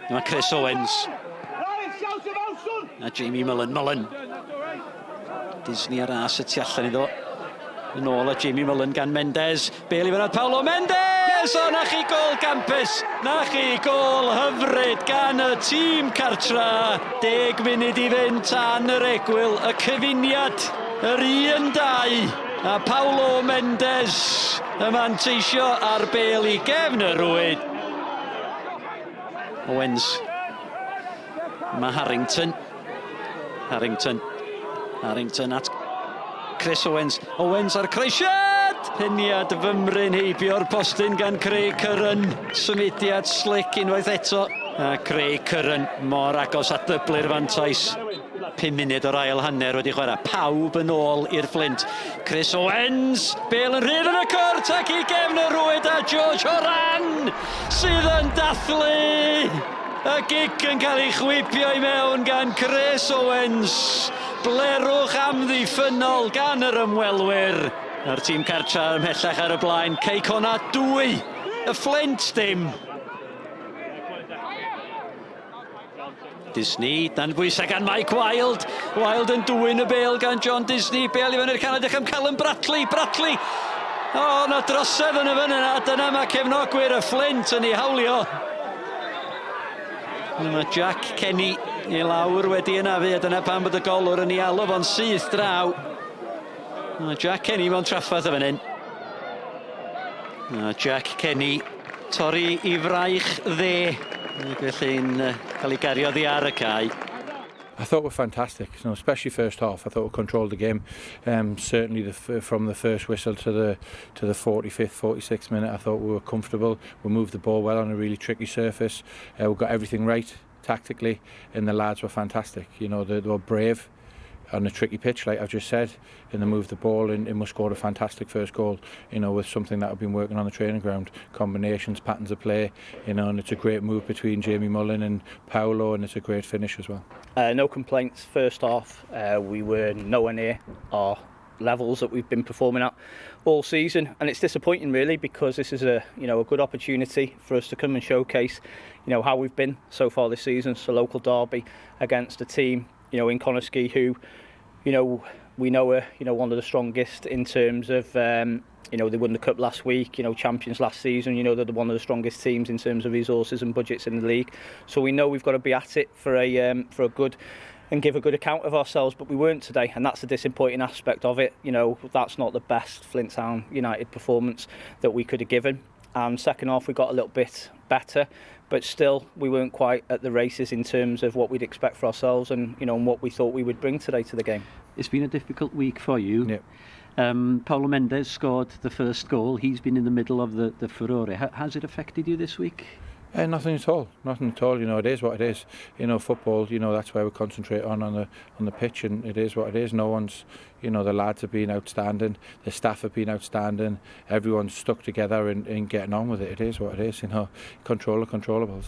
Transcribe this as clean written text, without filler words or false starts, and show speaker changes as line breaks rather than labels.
Mae Chris Owens. A Jamie Mullen. Mullen. Disney ar as y tu allan iddo. Yn ôl a Jamie Mullen gan Mendes. Bale i fyny Paulo Mendes! O, na chi gol campus! Na chi gol hyfryd gan y tîm cartra. 10 munud i fynd tan yr egwyl. Y cyfuniad, yr 1-2. A Paulo Mendes y manteisio ar bel i gefn y rwyd. Owens. Mae Harrington. Harrington. Harrington at Chris Owens. Owens ar croesiad! Peniad fymryn heibio'r postyn gan Craig Curran. Symudiad slick unwaith eto. A Craig Curran mor agos at ddyblu'r fantais. 5 munud o'r ail hanner wedi chwarae. Pawb yn ôl i'r Fflint. Chris Owens, bel yn rhydd yn y cwrt ac i gefn y rwyd a George Horan sydd yn dathlu. Y gic yn cael ei chwipio i mewn gan Chris Owens. Blerwch amddiffynnol gan yr ymwelwyr. A'r tîm cartra ymhellach ar y blaen. Cei Connah 2, y Fflint dim. Disney dan bwysau gan Mike Wilde. Wilde yn dwyn y bel gan John Disney. Bel i fyny'r canol edrych am Callum Bratley. Bratley! O, oh, na drosedd yn y fan yna. Dyna mae cefnogwyr y Fflint yn ei hawlio. Mae Jack Kenny i lawr wedi anafu a dyna pam bod y golwr yn ei alw fo'n syth draw. Mae Jack Kenny mewn trafferth y fan hyn. Mae Jack Kenny Torri i fraich dde, ac felly'n cael ei gario oddi ar y cae.
I thought we were fantastic, you know, especially first half. I thought we controlled the game. Certainly from the first whistle to the to the 45th, 46th minute, I thought we were comfortable. We moved the ball well on a really tricky surface. We got everything right tactically, and the lads were fantastic. You know, they were brave on a tricky pitch, like I've just said, and they moved the ball and, and we scored a fantastic first goal, you know, with something that I've been working on the training ground, combinations, patterns of play, you know, and it's a great move between Jamie Mullen and Paolo, and it's a great finish as well.
No complaints. First half, we were nowhere near our levels that we've been performing at all season, and it's disappointing really, because this is a, you know, a good opportunity for us to come and showcase, you know, how we've been so far this season. So local derby against a team, you know, in Connah's who, you know, we know are, you know, one of the strongest in terms of, you know, they won the cup last week, you know, champions last season, you know, they're one of the strongest teams in terms of resources and budgets in the league. So we know we've got to be at it for a good and give a good account of ourselves, but we weren't today, and that's the disappointing aspect of it. You know, that's not the best Flint Town United performance that we could have given. And second half we got a little bit better, but still we weren't quite at the races in terms of what we'd expect for ourselves and, you know, and what we thought we would bring today to the game.
It's been a difficult week for you.
Yep.
Paulo Mendes scored the first goal. He's been in the middle of the furore. Has it affected you this week?
Nothing at all. Nothing at all. You know, it is what it is. You know, football, you know, that's where we concentrate on the pitch, and it is what it is. No one's, you know, the lads have been outstanding, the staff have been outstanding, everyone's stuck together and getting on with it. It is what it is, you know, control the controllables.